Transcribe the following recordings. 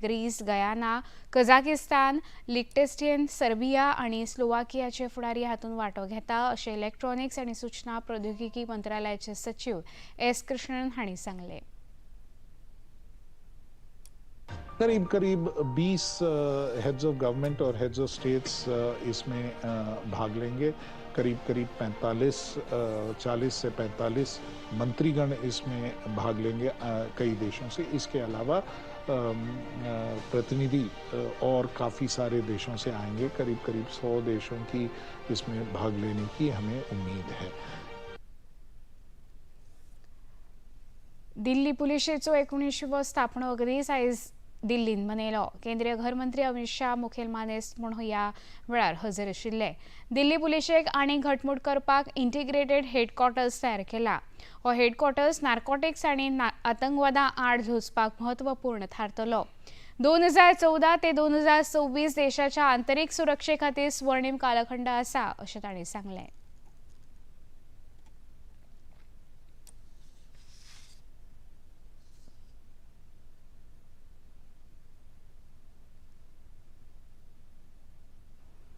Greece, Guyana, Kazakhstan, Liechtenstein, Serbia आनी स्लोवाकियाचे फुडारी हातूंत वांटो घेता अशें इलेक्ट्रॉनिक्स आनी सूचना प्रौद्योगिकी मंत्रालयाचे सचिव एस कृष्णन हांणी सांगलें। करीब करीब 20 heads of government Aur heads of states इसमें भाग लेंगे। करीब करीब 40 से 45 मंत्रीगण इसमें भाग लेंगे कई देशों से। इसके अलावा प्रतिनिधि और काफ़ी सारे देशों से आएंगे। करीब करीब 100 देशों की इसमें भाग लेने की हमें उम्मीद है। दिल्ली पुलिसेचो 19वो स्थापणूक दीस आयज दिल्लीन मनयलो। केंद्रीय घरमंत्री अमित शाह मुखेल मानेस्त म्हूण ह्या वेळार हजर आशिल्ले। दिल्ली पुलिशेक आनी घटमूट करपाक इंटिग्रेटेड हेडक्वॉर्टर्स तयार केला। हो हेडक्वॉर्टर्स नार्कोटिक्स आनी आतंकवादा आड झुजपाक म्हत्वपूर्ण थारतलो। 2014 ते 2026 देशाच्या आंतरीक सुरक्षे खातीर स्वर्णीम कालखंड आसा अशें तांणी सांगलें।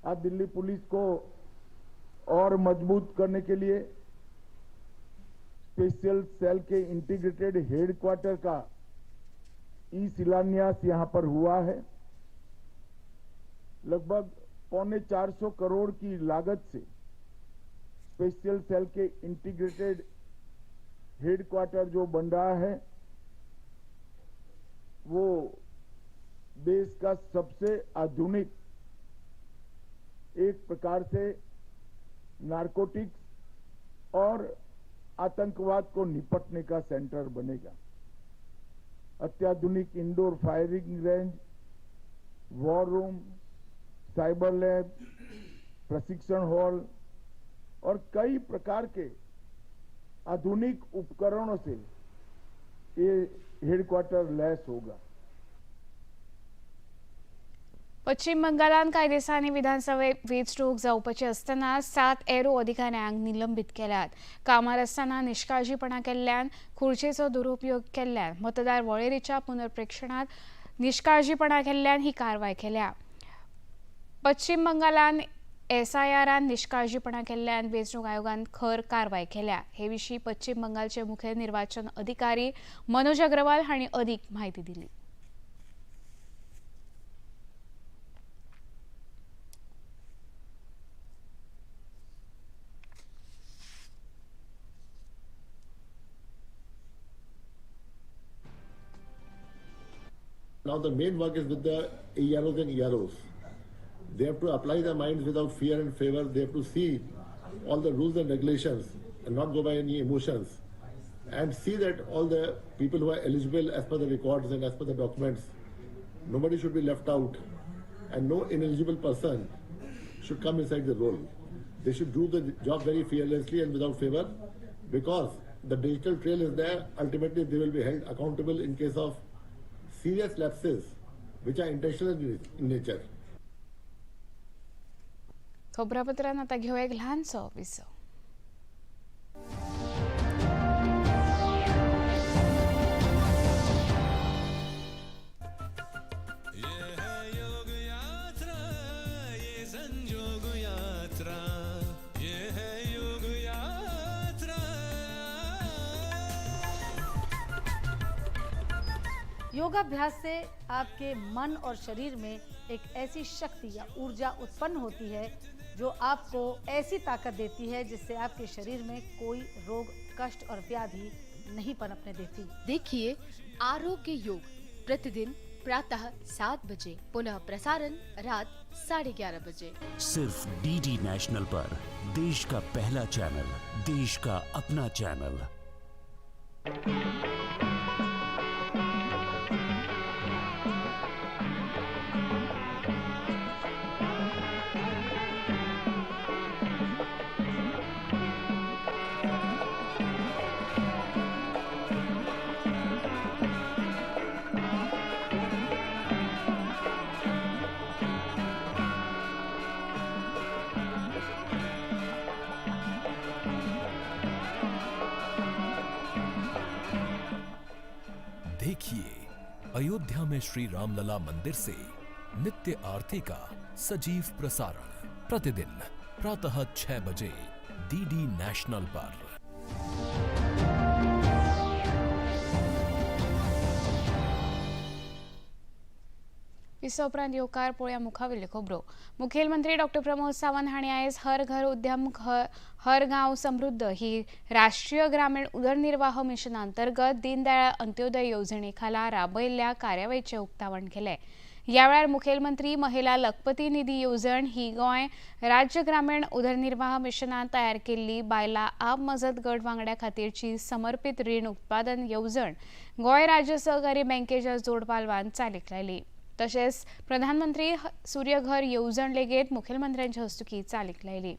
आज दिल्ली पुलिस को और मजबूत करने के लिए स्पेशल सेल के इंटीग्रेटेड हेडक्वार्टर का ई शिलान्यास यहां पर हुआ है। लगभग 375 करोड़ की लागत से स्पेशल सेल के इंटीग्रेटेड हेडक्वार्टर जो बन रहा है वो देश का सबसे आधुनिक, एक प्रकार से नारकोटिक्स और आतंकवाद को निपटने का सेंटर बनेगा। अत्याधुनिक indoor firing range, war room, cyber lab, प्रशिक्षण हॉल और कई प्रकार के आधुनिक उपकरणों से ये हेडक्वार्टर लैस होगा। पश्चिम बंगालान कांय दिसांनी विधानसभे वेंचणूक जावपाची आसतना 7 एरो अधिकाऱ्यांक निलंबीत केल्यात। कामार आसतना निष्काळजीपणा केल्ल्यान, खुर्चेचो दुरुपयोग केल्ल्यान, मतदार वळेरेच्या पुनर्प्रेक्षणांत निष्काळजीपणा केल्ल्यान ही कारवाय केल्या। पश्चिम बंगालान एसआयआरान निष्काळजीपणा केल्ल्यान वेंचणूक आयोगान खर कारवाय केल्या। हे विशीं पश्चिम बंगालचे मुखेल निर्वाचन अधिकारी मनोज अग्रवाल हांणी अदीक म्हायती दिली। Now the main work is with the AROs and EROs. They have to apply their minds without fear and favor. They have to see all the rules and regulations and not go by any emotions, and see that all the people who are eligible as per the records and as per the documents, nobody should be left out, and no ineligible person should come inside the roll. They should do the job very fearlessly and without favor, because the digital trail is there. Ultimately, they will be held accountable in case of serious lapses which are intentional in nature. खबरापत्रांत आता घेऊया एक ल्हानसो विसव। योगाभ्यास से आपके मन और शरीर में एक ऐसी शक्ति या ऊर्जा उत्पन्न होती है जो आपको ऐसी ताकत देती है जिससे आपके शरीर में कोई रोग, कष्ट और व्याधि नहीं पनपने देती। देखिए आरोग्य योग प्रतिदिन प्रातः 7 बजे, पुनः प्रसारण रात 11:30 बजे, सिर्फ डीडी नेशनल पर। देश का पहला चैनल, देश का अपना चैनल। अयोध्या में श्री रामलला मंदिर से नित्य आरती का सजीव प्रसारण प्रतिदिन प्रातः 6 बजे डीडी नेशनल पर। विसा उपरांत येवकार पळोवया मुखावेल्यो खबरो. मुखेलमंत्री डॉक्टर प्रमोद सावंत हांणी आयज हर घर उद्यम हर गांव समृद्ध ही राष्ट्रीय ग्रामीण उदरनिर्वाह मिशना अंतर्गत दीनदयाळ अंत्योदय येवजणे खाला राबयल्ल्या कार्यावळीचें उक्तावण केलें. ह्या वेळार मुखेलमंत्री महिला लखपती निधी येवजण ही गोंय राज्य ग्रामीण उदरनिर्वाह मिशनान तयार केल्ली बायलां आप मजत गट वांगड्या खातीरची समर्पित रीण उत्पादन येवजण गोंय राज्य सहकारी बँकेच्या जोडपालवान चालीक लायली. तशेंच प्रधानमंत्री सूर्यघर येवजण लेगीत मुखेलमंत्र्यांच्या हस्तुकीं चालीक लायली.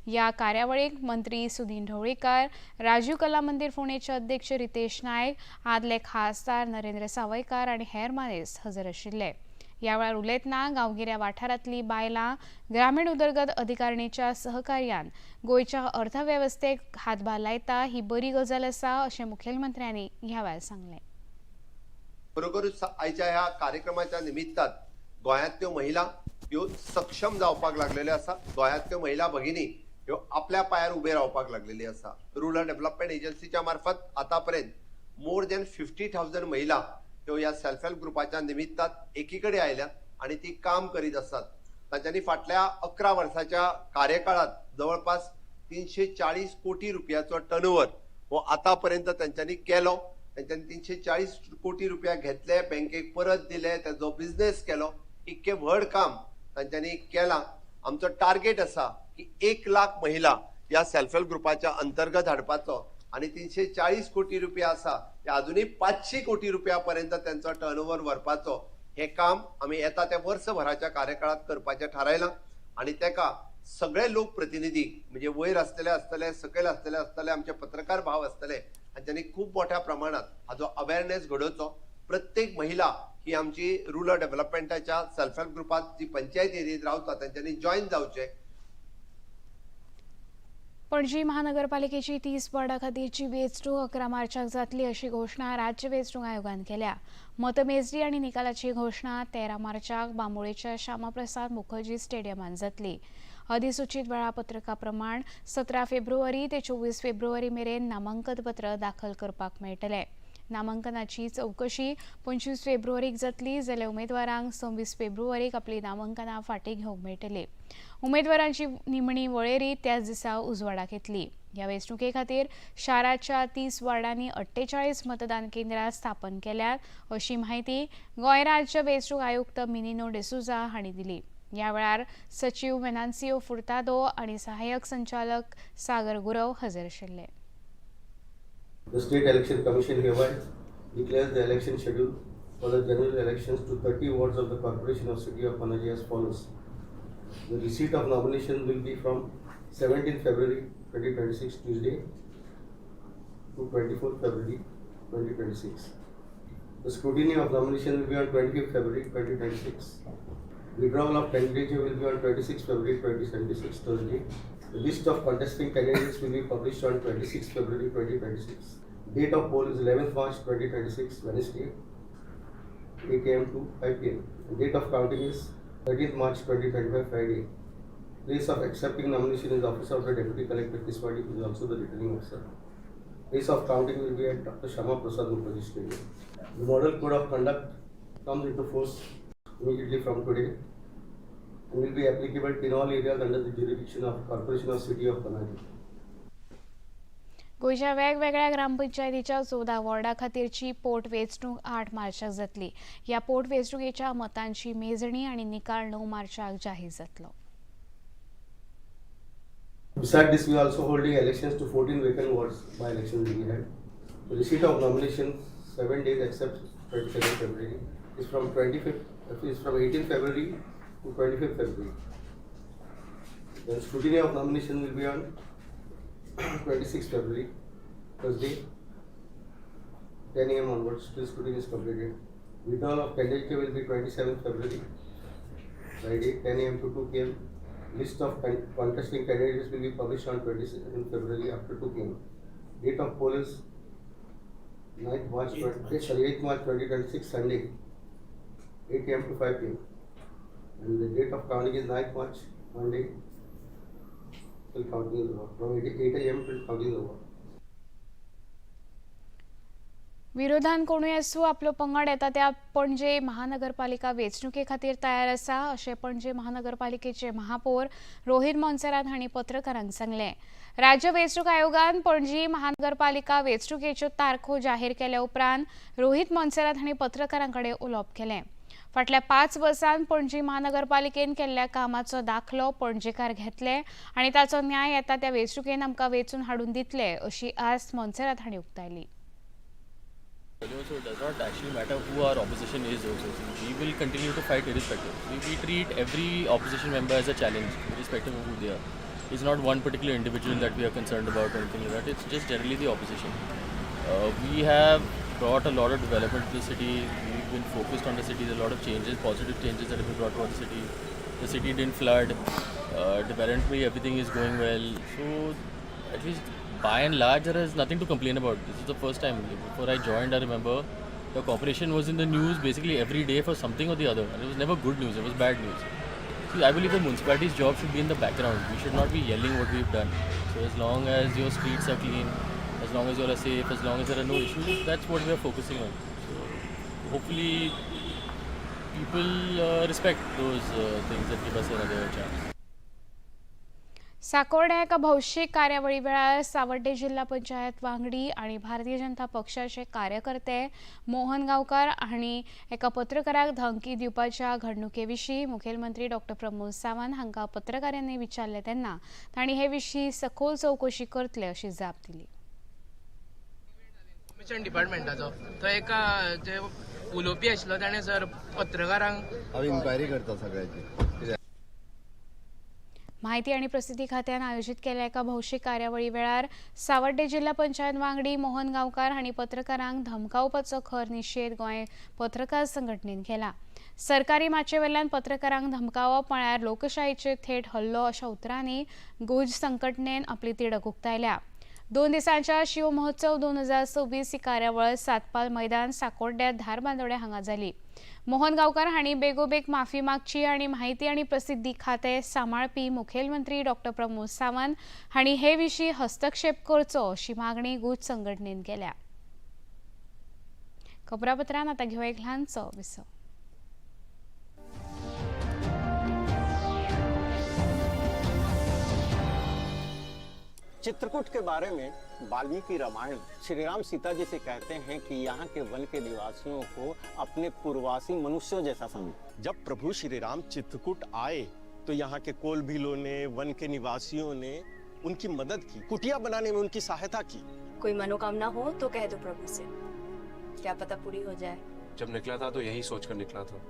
ह्या कार्यावळीक मंत्री सुदिन ढवळीकार, राजीव कला मंदिर फोंडेचे अध्यक्ष रितेश नायक, आदले खासदार नरेंद्र सावयकार आनी हेर मानेस्त हजर आशिल्ले. ह्या वेळार उलयतना गांवगिऱ्या वाठारांतली बायलां ग्रामीण उदरगत अधिकारणीच्या सहकार्यान गोंयच्या अर्थवेवस्थेक हातभार लायता ही बरी गजाल आसा अशें मुखेलमंत्र्यांनी ह्या वेळार सांगलें. बरोबरूच आयच्या ह्या कार्यक्रमाच्या निमित्तान गोंयांतल्यो महिला ह्यो सक्षम जावपाक लागलेल्यो आसा. गोंयांतल्यो महिला भगिनी ह्यो आपल्या पांयार उबे रावपाक लागलेली आसा. रुरल डेव्हलपमेंट एजन्सीच्या मार्फत आतापर्यंत मोर दॅन 50,000 महिला ह्यो ह्या सेल्फ हेल्प ग्रुपाच्या निमित्तान एकी कडेन आयल्यात आनी ती काम करीत आसात. तांच्यांनी फाटल्या 11 वर्साच्या कार्यकाळात जवळपास 340 कोटी रुपयाचो टर्नओवर हो आतापर्यंत तांच्यांनी केलो. तांच्यांनी 340 कोटी रुपया घेतले, बँकेक परत दिले, ताजो बिझनेस केलो. इतकें व्हड काम तांच्यांनी केलां. आमचो टार्गेट आसा की 1 लाख महिला ह्या सेल्फ हेल्प ग्रुपाच्या अंतर्गत हाडपाचो आनी 340 कोटी रुपया आसा ते अजुनूय 500 कोटी रुपया पर्यंत तांचो टर्नओवर व्हरपाचो. हें काम आमी येता त्या वर्सभराच्या कार्यकाळात करपाचें थारायलां आनी ताका सगळे लोकप्रतिनिधी म्हणजे वयर आसतले आसतले, सकयल आसतले आसतले, आमचे पत्रकार भाव आसतले, हांच्यांनी खूब मोठ्या प्रमाणात हाजो अवेरनेस घडोवचो. प्रत्येक महिला ही आमची रुरल डेव्हलपमेंटाच्या सेल्फ हेल्प ग्रुपात जी पंचायत एरियेत रावता तांच्यांनी जॉयन जावचें. पणजी महानगरपालिकेची 30 वॉर्डा खातीरची वेंचणूक 11 मार्चाक जातली अशी घोशणा राज्य वेंचणूक आयोगान केल्या. मतमेजणी आनी निकालाची घोशणा 13 मार्चाक बांबोळेच्या श्यामाप्रसाद मुखर्जी स्टेडियमांत जातली. अधिसूचित वेळापत्रका प्रमाण 17 फेब्रुवारी ते 24 फेब्रुवारी मेरेन नामांकनपत्र दाखल करपाक मेळटलें. नामांकनाची चवकशी 25 फेब्रुवारीक जातली, जाल्यार उमेदवारांक 26 फेब्रुवारीक आपली नामांकनां फाटीं घेवंक मेळटली. उमेदवारांची निमणी वळेरी त्याच दिसा उजवाडाक येतली. ह्या वेंचणुके खातीर शाराच्या 30 वॉर्डांनी 48 मतदान केंद्रां स्थापन केल्यात अशी म्हायती गोंय राज्य वेंचणूक आयुक्त मिनिनो डिसोझा हांणी दिली. ह्या वेळार सचीव वेनान्सियो फुर्तादो आनी सहाय्यक संचालक सागर गुरव हजर आशिल्ले. The State Election Commission hereby declares the election schedule for the general elections to 30 wards of the Corporation of City of Panaji as follows. The receipt of nomination will be from 17 February 2026 Tuesday to 24 February 2026. The scrutiny of nomination will be on 25 February 2026. Withdrawal of candidature will be on 26 February 2026 Thursday. The list of contesting candidates will be published on 26 February 2026. Date of poll is 11th March 2026 Wednesday, 8 a.m. to 5 p.m. Date of counting is 13th March 2025 Friday. Place of accepting nomination is Office of the Deputy Collector Tiswadi, who is also the returning officer. Place of counting will be at Dr. Shama Prasad Mukherjee Stadium. The model code of conduct comes into force immediately from today and will be applicable in all areas under the jurisdiction of Corporation of City of Panaji. गोंयच्या वेगवेगळ्या ग्रामपंचायतीच्या 14 वॉर्डा खातीरची पोट वेंचणूक 8 मार्चाक जातली. ह्या पोट वेंचणुकेच्या मतांची मेजणी आनी निकाल 9 मार्चाक जाहीर जातलो. Besides this, we are also holding elections to 14 vacant wards by elections will be held. The receipt of nomination 7 days except 22nd February is from 25th is from 18 February to 25th February. Then scrutiny of nomination will be on 26th February, Thursday, 10 a.m. onwards till scrutiny is completed. Withdrawal of candidature will be 27th February, Friday, 10 a.m. to 2 p.m. List of contesting candidates will be published on 27th February after 2 p.m. Date of poll is 9th March, 8th March 2026, Sunday, 8 a.m. to 5 p.m. And the date of counting is 9th March, Monday, till counting is over. From 8 a.m. till counting is over. विरोधान कोणूय आसूं आपलो पंगड येता त्या पणजे महानगरपालिका वेंचणुके खातीर तयार आसा अशें पणजे महानगरपालिकेचे महापौर रोहित मोन्सेरात हांणी पत्रकारांक सांगलें. राज्य वेंचणूक आयोगान पणजी महानगरपालिका वेंचणुकेच्यो तारखो जाहीर केल्या उपरांत रोहित मोन्सेरात हांणी पत्रकारां कडेन उलोवप केलें. फाटल्या 5 वर्सांत पणजी महानगरपालिकेन केल्ल्या कामाचो दाखलो पणजेकार घेतले आनी ताचो न्याय येता त्या वेंचणुकेन आमकां वेंचून हाडून दितले अशी आस्त मोन्सेरात हांणी उक्तायली. So it does not actually matter who our opposition is also. We will continue to fight irrespective. We treat every opposition member as a challenge, irrespective of who they are. It's not one particular individual that we are concerned about or anything like that. It's just generally the opposition. We have brought a lot of development to the city. We've been focused on the city. There's a lot of changes, positive changes that have been brought to the city. The city didn't flood. Developmentally, everything is going well. So at least by and large, there is nothing to complain about. This is the first time. Before I joined, I remember the corporation was in the news basically every day for something or the other. And it was never good news, it was bad news. See, I believe the municipality's job should be in the background. We should not be yelling what we've done. So as long as your streets are clean, as long as you are safe, as long as there are no issues, that's what we are focusing on. So hopefully people respect those things that give us another chance. साकोर्ड्या एका भौशीक कार्यावळी वेळार सावड्डे जिल्हा पंचायत वांगडी आनी भारतीय जनता पक्षाचे कार्यकर्ते मोहन गांवकार हांणी एका पत्रकाराक धमकी दिवपाच्या घडणुके विशीं मुखेलमंत्री डॉक्टर प्रमोद सावंत हांकां पत्रकारांनी विचारलें तेन्ना तांणी हे विशीं सखोल चवकशी करतले अशी जाप दिली. इन्फॉर्मेशन डिपार्टमेंटाचो तो एका जे उलोवपी आशिल्लो ताणें सर पत्रकारांक हांव इन्क्वायरी करता सगळ्याची. माहिती आणि प्रसिद्धी खात्यान आयोजित केल्या एका भौशीक कार्यावळी वेळार सावड्डे जिल्हा पंचायत वांगडी मोहन गांवकार हांणी पत्रकारांक धमकावपाचो खर निशेध गोंय पत्रकार संघटनेन केला. सरकारी माचये वेल्यान पत्रकारांक धमकावप म्हळ्यार लोकशाहीचेर थेट हल्लो अशा उतरांनी गुज संघटनेन आपली तिडक उक्तायल्या. 2 दिसांच्या शिव महोत्सव 2026 ही कार्यावळ सातपाल मैदान साकोड्ड्या धारबांदोड्या हांगा जाली. मोहन गांवकार हांणी बेगोबेग माफी मागची आनी माहिती आनी प्रसिद्धी खातें सांबाळपी मुखेलमंत्री डॉक्टर प्रमोद सावंत हांणी हे विशीं हस्तक्षेप करचो अशी मागणी गुज संघटनेन केल्या. खबरापत्रान आतां घेवया एक ल्हानसो विसव. चित्रकूट के बारे में वाल्मीकि रामायण श्री राम सीता जी से कहते हैं कि यहाँ के वन के निवासियों को अपने पूर्ववासी मनुष्यों जैसा समझो। जब प्रभु श्री राम चित्रकूट आए तो यहाँ के कोल भीलों ने, वन के निवासियों ने उनकी मदद की, कुटिया बनाने में उनकी सहायता की। कोई मनोकामना हो तो कह दो प्रभु से, क्या पता पूरी हो जाए। जब निकला था तो यही सोचकर निकला था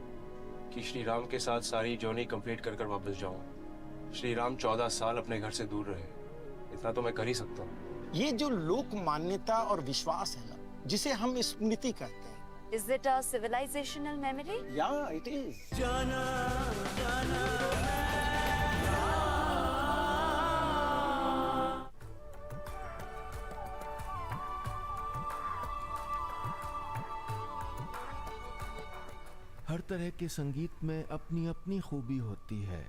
कि श्री राम के साथ सारी जर्नी कंप्लीट कर कर वापस जाऊँ। श्री राम 14 साल अपने घर से दूर रहे, इतना तो मैं कर ही सकता हूँ। ये जो लोक मान्यता और विश्वास है ना, जिसे हम स्मृति कहते हैं। Is it a civilizational memory? Yeah, it is. जाना, जाना। हर तरह के संगीत में अपनी अपनी खूबी होती है,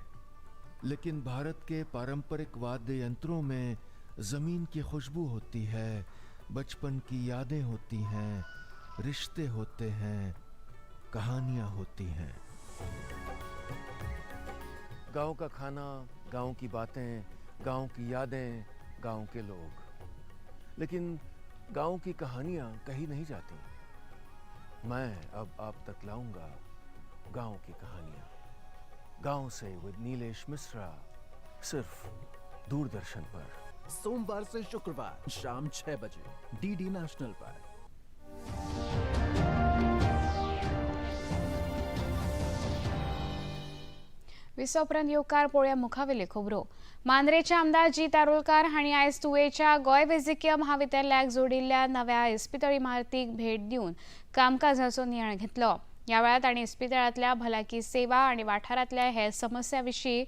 लेकिन भारत के पारंपरिक वाद्य यंत्रों में ज़मीन की खुशबू होती है, बचपन की यादें होती हैं, रिश्ते होते हैं, कहानियाँ होती हैं। गांव का खाना, गांव की बातें, गांव की यादें, गांव के लोग, लेकिन गांव की कहानियाँ कहीं नहीं जाती। मैं अब आप तक लाऊंगा गांव की कहानियाँ, गांव से विद नीलेश मिश्रा, सिर्फ दूरदर्शन पर, सोमवार से शुक्रवार शाम 6 बजे डीडी नेशनल पर। विसव उपरांत येवकार पळोवया मुखावेल्यो खबरो. मांद्रेचे आमदार जीत आरोलकार हांणी आयज तुवेच्या गोंय वैजकीय महाविद्यालयाक जोडिल्ल्या नव्या इस्पितळ इमारतीक भेट दिवन कामकाजाचो नियाळ घेतलो. ह्या वेळार तांणी इस्पितळांतल्या भलायकी सेवा आनी वाठारांतल्या हेर समस्या विशीं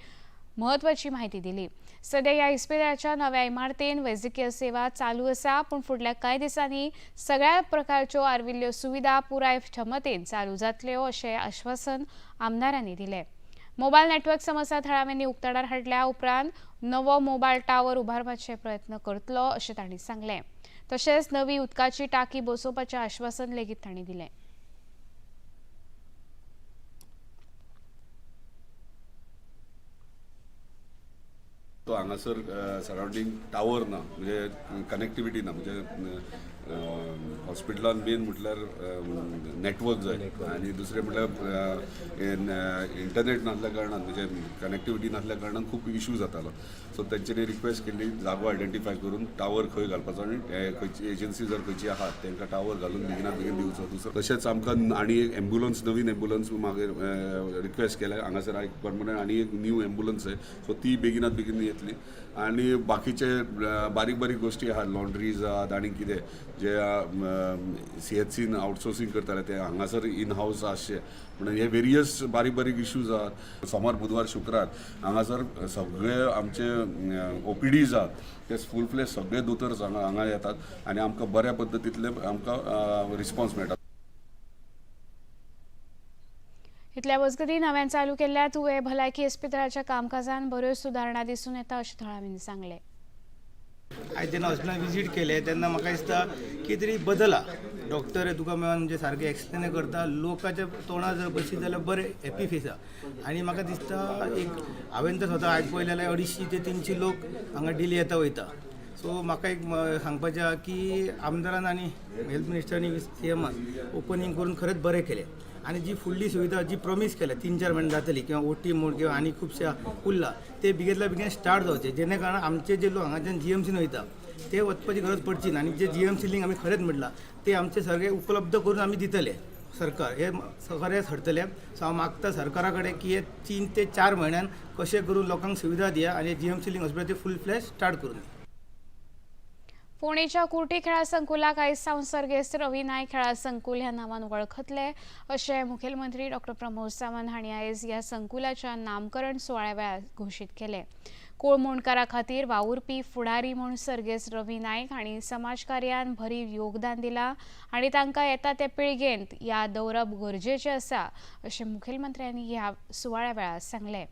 म्हत्वाची म्हायती दिली. सध्या ह्या इस्पितळाच्या नव्या इमारतीन वैजकीय सेवा चालू आसा, पूण फुडल्या कांय दिसांनी सगळ्या प्रकारच्यो आर्विल्ल्यो सुविधा पुराय क्षमतेन चालू जातल्यो अशें आश्वासन आमदारांनी दिलें. मोबायल नेटवर्क समस्या थळाव्यांनी उक्ताडार हाडल्या उपरांत नवो मोबायल टावर उबारपाचे प्रयत्न करतलो अशें तांणी सांगलें. तशेंच नवी उदकाची टाकी बसोवपाचें आश्वासन लेगीत तांणी दिलें. तो हांगासर सरावंडींग टावर ना, म्हणजे कनेक्टिविटी ना, म्हणजे हॉस्पिटलान मेन म्हटल्यार नेटवर्क जाय आनी दुसरें म्हटल्यार इंटरनेट नासल्या कारणान, म्हणजे कनेक्टिविटी नासल्या कारणान खूब इशू जातालो. सो तेंच्यांनी रिक्वेस्ट केल्ली जागो आयडेंटिफाय करून टावर खंय घालपाचो आनी खंयची एजन्सी जर खंयची आहात तांकां टावर घालून बेगिनात बेगीन दिवचो. दुसरो तशेंच आमकां आनी एक एम्बुलन्स, नवीन एम्बुलन्स मागीर रिक्वेस्ट केल्या हांगासर एक परमनंट आनी एक न्यू एम्बुलन्स जाय, सो ती बेगिनात बेगीन येतली. आनी बाकीचे बारीक बारीक गोश्टी आहात, लॉन्ड्रीज आहात आनी कितें जे CHCन आउटसोर्सिंग करताले ते हांगासर इन हावस आसचे, म्हणून हे वेरियस बारीक बारीक इश्यूज आहात. सोमार बुधवार शुक्रार हांगासर सगळे आमचे OPDs आहात ते फूल फ्लेज सगळे दोतोर्स हांगा येतात आनी आमकां बऱ्या पद्दतींतले आमकां रिस्पॉन्स मेळटा. इतल्या मजगतीं नव्यान चालू केल्ल्या तुवें भलायकी इस्पितळाच्या कामकाजान बऱ्यो सुदारणा दिसून येता अशें थळाव्यांनी सांगलें. आयज जेन्ना हॉस्पिटलान विजीट केलें तेन्ना म्हाका दिसता की तरी बदल आहा. डॉक्टर तुका मेळोन म्हणजे सारकें एक्सप्लेन करता, लोकांच्या तोंडार जर बशीत जाल्यार बरें हॅपी फेस आहा. आनी म्हाका दिसता एक हांवें तर स्वता आयज पळयलें जाल्यार 250 ते 300 लोक हांगा डेली येता वयता. सो म्हाका एक सांगपाचें आहा की आमदारान आनी हेल्थ मिनिस्टरांनी CMान ओपनींग करून खरेंच बरें केलें आनी जी फुडली सुविधा जी प्रॉमीस केल्या 3-4 म्हयने जातली किंवा OT म्हूण किंवा आनी खुबशे उरला ते बेगितल्या बेगीन स्टार्ट जावचे, जेणे कारण आमचे जे लोक हांगाच्यान GMCन वयता ते वचपाची गरज पडची ना आनी जे GMC link आमी खरेंच म्हटलां ते आमचे सगळे उपलब्ध करून आमी दितले. सरकार हे खरेंच हरतले. सो हांव मागता सरकारा कडेन की हे 3 ते 4 म्हयन्यान कशें करून लोकांक सुविधा दिया आनी GMC link hospital फूल फ्लॅश स्टार्ट करून दिया. फोंडेच्या कुर्टी खेळा संकुलाक आयज सावन सर्गेस्त रवी नायक खेळा संकुल ह्या नांवान वळखतले अशें मुखेलमंत्री डॉ प्रमोद सावंत हांणी आयज ह्या संकुलाच्या नामकरण सुवाळ्या वेळार घोशीत केलें. कोळमोणकारा खातीर वावुरपी फुडारी म्हूण सर्गेस्त रवी नायक हांणी समाजकार्यान भरीव योगदान दिलां आनी तांकां येता ते पिळगेंत याद दवरप गरजेचें आसा अशें मुखेलमंत्र्यांनी ह्या सुवाळ्या वेळार सांगलें.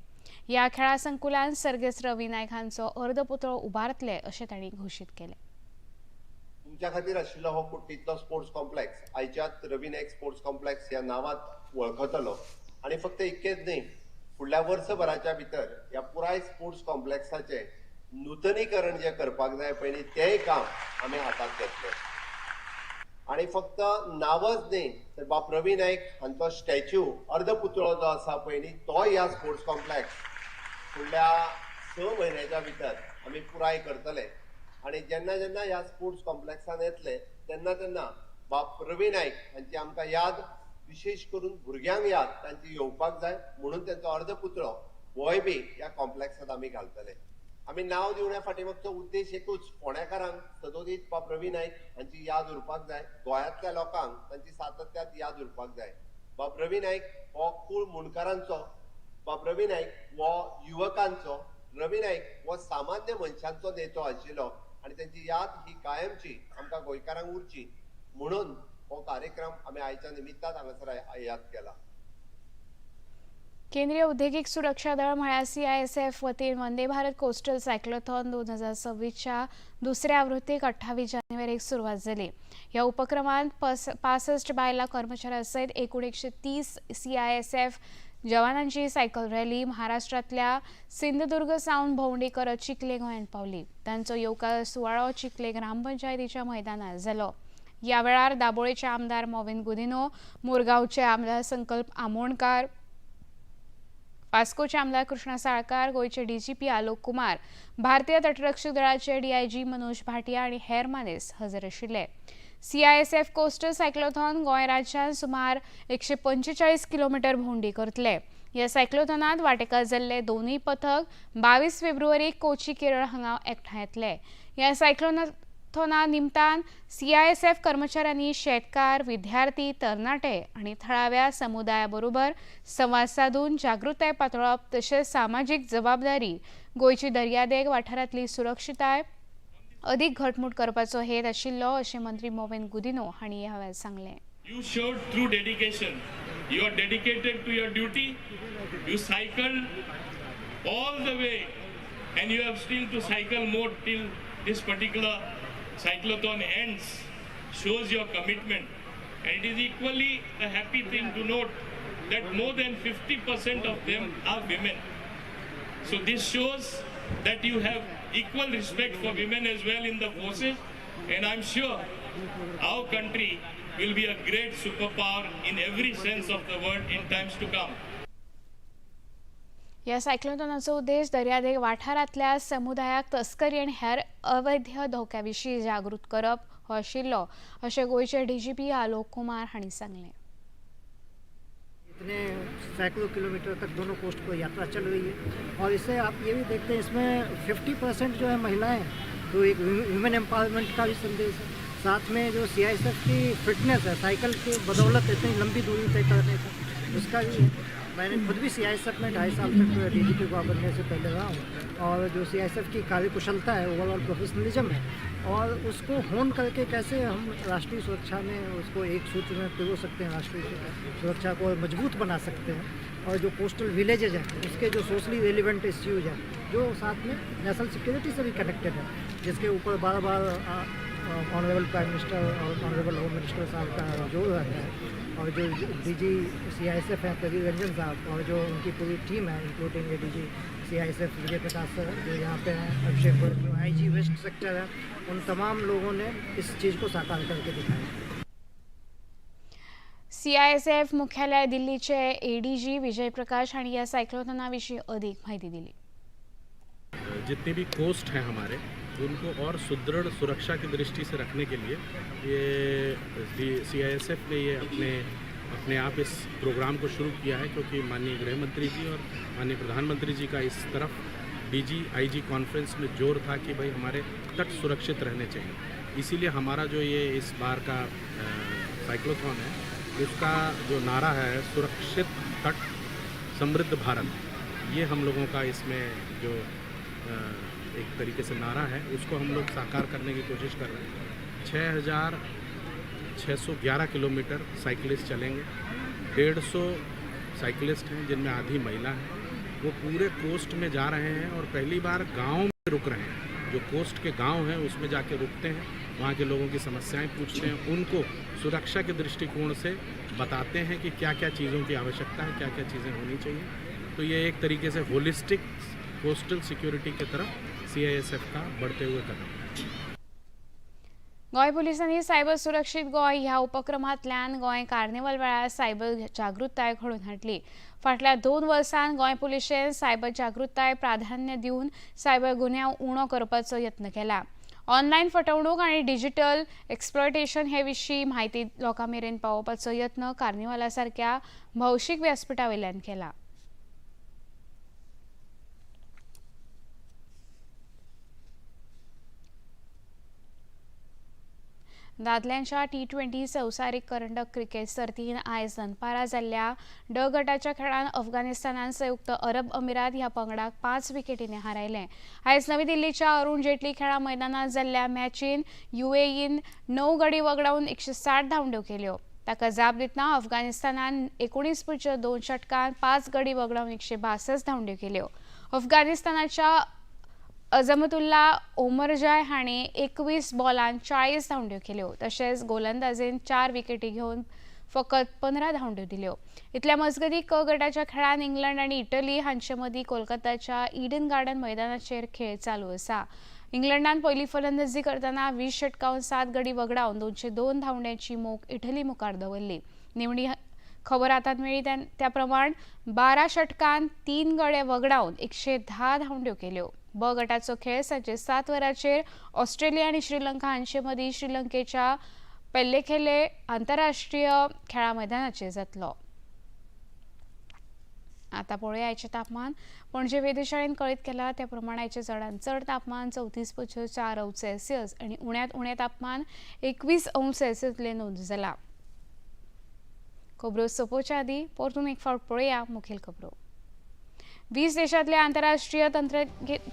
ह्या खेळा संकुलान सर्गेस्त रवी नायक हांचो अर्दपुतळो उबारतले अशें तांणी घोशीत केलें. तुमच्या खातीर आशिल्लो हो कुर्टींतलो स्पोर्ट्स कॉम्प्लेक्स आयच्यात रवी नायक स्पोर्ट्स कॉम्प्लेक्स ह्या नांवांत वळखतलो आनी फक्त इतकेंच न्ही, फुडल्या वर्सभराच्या भितर ह्या पुराय स्पोर्ट्स कॉम्प्लेक्साचें नुतनीकरण जें करपाक जाय पयलीं तेंय काम आमी हातांत घेतलें. आनी फक्त नांवच न्ही तर बाप रवी नायक हांचो स्टॅच्यू अर्दपुतळो जो आसा पयलीं तोय ह्या स्पोर्ट्स कॉम्प्लेक्स फुडल्या 6 म्हयन्याच्या भितर आमी पुराय करतले. आनी जेन्ना जेन्ना ह्या स्पोर्ट्स कॉम्प्लेक्सान येतले तेन्ना तेन्ना बाप रवी नायक हांची आमकां याद, विशेश करून भुरग्यांक याद तांची येवपाक जाय म्हणून तांचो अर्दपुतळो होय बी ह्या कॉम्प्लेक्सांत आमी घालतले. आमी नांव दिवण्या फाटीमागचो उद्देश एकूच, फोंडेकारांक सदोदीत बाप रवी नायक हांची याद उरपाक जाय, गोंयांतल्या लोकांक तांची सातत्यात याद उरपाक जाय. बाप रवी नायक हो कूळ मुंडकारांचो, बाप रवी नायक हो युवकांचो, रवी नायक हो सामान्य मनशांचो नेतो आशिल्लो आनी तांची याद ही कायमची आमकां गोंयकारांक उरची म्हणून हो कार्यक्रम आमी आयच्या निमित्तान हांगासर याद केला. केंद्रीय औद्योगिक सुरक्षा दळ म्हळ्यार CISF वतीन वंदे भारत कोस्टल सायक्लोथॉन 2026च्या दुसऱ्या आवृत्तीक 28 जानेवारीक सुरवात जाली. ह्या उपक्रमांत 65 बायलां कर्मचाऱ्यां सयत एकूण 130 CISF जवानांची सायकल रॅली महाराष्ट्रांतल्या सिंधुदुर्ग सावन भोंवडी करत चिखले गोंयांत पावली. तांचो येवकार सुवाळो चिखले ग्रामपंचायतीच्या मैदानार जालो. ह्या वेळार दाबोळेचे आमदार मोविन गुदिनो, मुरगांवचे आमदार संकल्प आमोणकार, वास्कोचे आमदार कृष्णा साळकार, गोंयचे DGP Alok Kumar, भारतीय तटरक्षक दळाचे DIG Manoj Bhatia आनी हेर मानेस्त हजर आशिल्ले. CISF coastal cyclothon Goa राज्यांत सुमार 145 किलोमिटर भोंवडी करतले. ह्या सायक्लोथॉनांत वांटेकार जाल्ले दोनूय पथक 22 फेब्रुवारीक कोची केरळ हांगा एकठांय येतले. ह्या सायक्लोथॉनाक सायक्लोथॉना निमतान सीआयएसएफ कर्मचाऱ्यांनी शेतकार, विद्यार्थी, तरणाटे आनी थळाव्या समुदाया बरोबर संवाद सादून जागृताय पातळप तशेंच सामाजीक जबाबदारी, गोंयची दर्यादेग वाठारांतली सुरक्षिताय अधिक घटमूट करपाचो हेत आशिल्लो अशें मंत्री मॉवीन गुदिन्हो हांणी ह्या वेळार सांगलें. You showed true dedication. You are dedicated to your duty. You cycled all the way and you have still to cycle more till this particular cyclothon ends. Shows your commitment. And it is equally a happy thing to note that more than 50% of them are women. So this shows that you have equal respect for women as well in the forces, and I'm sure our country will be a great superpower in every sense of the word in times to come. ह्या सायक्लोथॉनाचो उद्देश दर्यादेग वाठारांतल्या समुदायाक तस्करी आनी हेर अवैध धोक्या विशीं जागृत करप हो आशिल्लो अशें गोंयचे डीजीपी आलोक कुमार हांणी सांगलें. इतने सैकड़ों किलोमीटर तक दोनों कोस्ट पर यात्रा चल रही है और इससे आप ये भी देखते हैं इसमें 50% जो है महिलाएं, तो एक ह्यूमन एम्पावरमेंट का भी संदेश है. साथ में जो सीआईएसएफ की फिटनेस है, साइकिल के बदौलत इतनी लंबी दूरी तय करने का, उसका भी है. मैंने खुद भी सीआईएसएफ में 2.5 साल तक डीजीपी गोवा बनने से पहले रहा हूँ और जो सीआईएसएफ की कार्यकुशलता है, ओवरऑल प्रोफेशनलिज्म है और उसको होन करके कैसे हम राष्ट्रीय सुरक्षा में उसको एक सूत्र में पिरो सकते हैं, राष्ट्रीय सुरक्षा को मजबूत बना सकते हैं. और जो कोस्टल विलेजेज हैं उसके जो सोशली रेलिवेंट इश्यूज हैं जो साथ में नेशनल सिक्योरिटी से भी कनेक्टेड है, जिसके ऊपर बार बार ऑनरेबल प्राइम मिनिस्टर और ऑनरेबल होम मिनिस्टर साहब का जोर रहता है. और जो डीजी सीआईएसएफ हैं प्रवीर रंजन साहब और जो उनकी पूरी टीम है, including DG CISF Vijay Prakash sir जो यहाँ पे हैं, अभिषेक गोयल जो आईजी वेस्ट सेक्टर है, उन तमाम लोगों ने इस चीज़ को साकार करके दिखाया. सीआईएसएफ मुख्यालय दिल्लीचे एडीजी विजय प्रकाश हांणी ह्या सायक्लोथॉना विशीं अधिक माहिती दिली. जितने भी कोस्ट हैं हमारे, उनको और सुदृढ़ सुरक्षा की दृष्टि से रखने के लिए ये सीआईएसएफ ने ये अपने आप इस प्रोग्राम को शुरू किया है, क्योंकि माननीय गृह मंत्री जी और माननीय प्रधानमंत्री जी का इस तरफ डीजी आईजी कॉन्फ्रेंस में जोर था कि भाई हमारे तट सुरक्षित रहने चाहिए. इसीलिए हमारा जो ये इस बार का साइक्लोथॉन है उसका जो नारा है सुरक्षित तट समृद्ध भारत, ये हम लोगों का इसमें जो एक तरीके से नारा है उसको हम लोग साकार करने की कोशिश कर रहे हैं. 6,611 किलोमीटर साइकिलिस्ट चलेंगे. 150 साइकिलिस्ट हैं जिनमें आधी महिला हैं. वो पूरे कोस्ट में जा रहे हैं और पहली बार गांव में रुक रहे हैं. जो कोस्ट के गांव हैं उसमें जाके रुकते हैं, वहाँ के लोगों की समस्याएं पूछते हैं, उनको सुरक्षा के दृष्टिकोण से बताते हैं कि क्या क्या चीज़ों की आवश्यकता है, क्या क्या चीज़ें होनी चाहिए. तो ये एक तरीके से होलिस्टिक कोस्टल सिक्योरिटी की तरफ सीआईएसएफ का बढ़ते हुए कदम. गोंय पुलिसांनी सायबर सुरक्षीत गोंय ह्या उपक्रमांतल्यान गोंय कार्निवल वेळार सायबर जागृताय घडोवन हाडली. फाटल्या 2 वर्सांत गोंय पुलिशेन सायबर जागृताय प्राधान्य दिवन सायबर गुन्यांव उणो करपाचो यत्न केला. ऑनलायन फटवणूक आनी डिजिटल एक्सप्लॉयटेशन हे विशीं म्हायती लोकां मेरेन पावोवपाचो यत्न कार्निवाला सारक्या भौशीक व्यासपिठा वयल्यान केला. दादल्यांच्या T20 संवसारीक करंडक क्रिकेट सर्तीन आयज दनपारा जाल्ल्या ड गटाच्या खेळान अफगाणिस्तानान संयुक्त अरब अमिरात ह्या पंगडाक 5 विकेटींनी हारायलें. आयज नवी दिल्लीच्या अरुण जेटली खेळा मैदानात जाल्ल्या मॅचीन युएईन 9 गडी वगडावन 160 धांवड्यो केल्यो. ताका जाप दितना अफगाणिस्तानान 19.2 षटकान 5 गडी वगडावन 162 धांवड्यो केल्यो. अफगाणिस्तानाच्या अजमतुल्ला ओमरजाय हांणी 21 बॉलान 40 धांवड्यो केल्यो. तशेंच गोलंदाजीन 4 विकेटी घेवन फकत 15 धांवड्यो दिल्यो. इतल्या मजगतीं क गटाच्या खेळान इंग्लंड आनी इटली हांचे मदीं कोलकाताच्या इडन गार्डन मैदानाचेर खेळ चालू आसा. इंग्लंडान पयली फलंदाजी करतना 20 षटकावन 7 गडी वगडावन 202 धांवड्यांची मोख इटली मुखार दवरली. निमणी खबर हातांत मेळ्ळी त्या प्रमाण 12 षटकान 3 गडे वगडावन 110 धांवड्यो केल्यो. ब गटाचो खेळ सांजे 7 वरांचेर ऑस्ट्रेलिया आनी श्रीलंका हांचे मदीं श्रीलंकेच्या पेल्लेखेले आंतरराष्ट्रीय खेळा मैदानाचेर जातलो. आतां पळोवया आयचें तापमान. पणजे वेधशाळेन कळीत केलां त्या प्रमाण आयचें चडांत चड तापमान 34.4 अंश सेल्सियस आनी उण्यांत उणें तापमान 21 अंश सेल्सियस इतलें नोंद जालां. खबरो सोंपोवच्या आदीं परतून एक फावट पळोवया मुखेल खबरो. 20 देशांतले आंतरराष्ट्रीय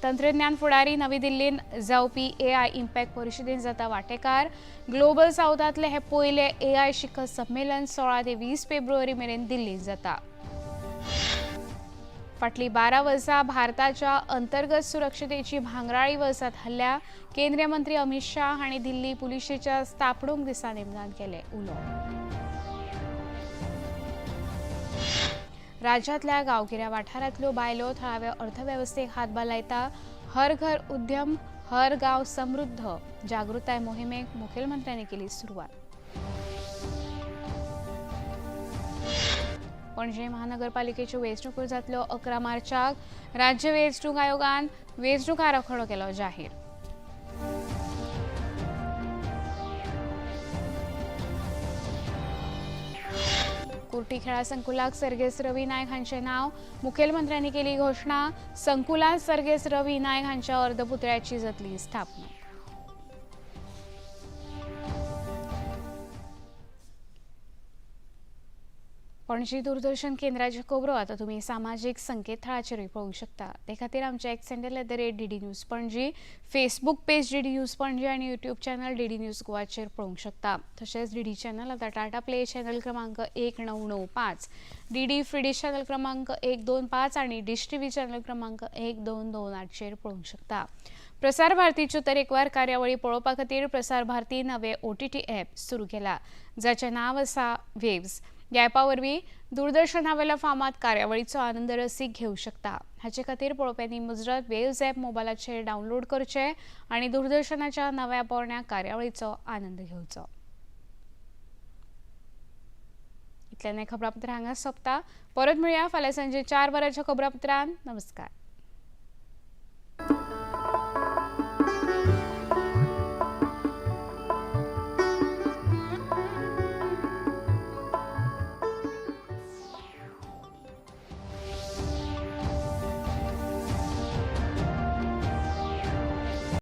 तंत्रज्ञान फुडारी नवी दिल्लीन जावपी एआय इम्पॅक्ट परिशदेन जाता वांटेकार. ग्लोबल सावथांतले हे पयले एआय शिखर संमेलन 16 ते 20 फेब्रुवारी मेरेन दिल्लींत जाता. फाटलीं 12 वर्सां भारताच्या अंतर्गत सुरक्षतेची भांगराळी वर्सां थारल्या. केंद्रीय मंत्री अमित शाह हांणी दिल्ली पुलिशेच्या स्थापणूक दिसा निमतान केलें उलोवप. राज्यांतल्या गांवगिऱ्या वाठारांतल्यो बायलो थळाव्या अर्थवेवस्थेक हातभार लायता. हर घर उद्यम हर गांव समृद्ध जागृताय मोहिमेक मुखेलमंत्र्यांनी केली सुरवात. पणजे महानगरपालिकेच्यो वेंचणुको जातल्यो 11 मार्चाक राज्य वेंचणूक आयोगान वेंचणूक आराखडो केलो जाहीर. कुर्टी खेळा संकुलाक सर्गेस्त रवी नायक हांचें नांव मुखेलमंत्र्यांनी केली घोशणा. संकुलांत सर्गेस्त रवी नायक हांच्या अर्धपुतळ्याची जातली स्थापना. पणजी दूरदर्शन केंद्राच्यो खबरो आतां तुमी सामाजीक संकेतथळाचेरूय पळोवंक शकता. ते खातीर आमच्या X handle @DD News Panaji, Facebook page DD News Panaji आनी यूट्यूब चॅनल डीडी न्यूज गोवाचेर पळोवंक शकता. तशेंच डीडी चॅनल आतां टाटा प्ले चॅनल क्रमांक 1995, डीडी फ्री डिश चॅनल क्रमांक 125 आनी डिश टीव्ही चॅनल क्रमांक 1228चेर पळोवंक शकता. प्रसार भारतीच्यो तरेकवार कार्यावळी पळोवपा खातीर प्रसार भारती नवे OTT app सुरू केला, जाचें नांव आसा वेव्स. ह्या ॲपा वरवीं दूरदर्शनावेल्या फामाद कार्यावळीचो आनंद रसीक घेवंक शकता. हाचे खातीर पळोवप्यांनी मुजरत वेव्स ॲप मोबायलाचेर डावनलोड करचें आनी दूरदर्शनाच्या नव्या पोरण्या कार्यावळीचो आनंद घेवचो. इतल्यान खबरापत्र हांगा सोंपता. परत मेळया फाल्यां सांजे 4 वरांच्या खबरापत्रान. नमस्कार.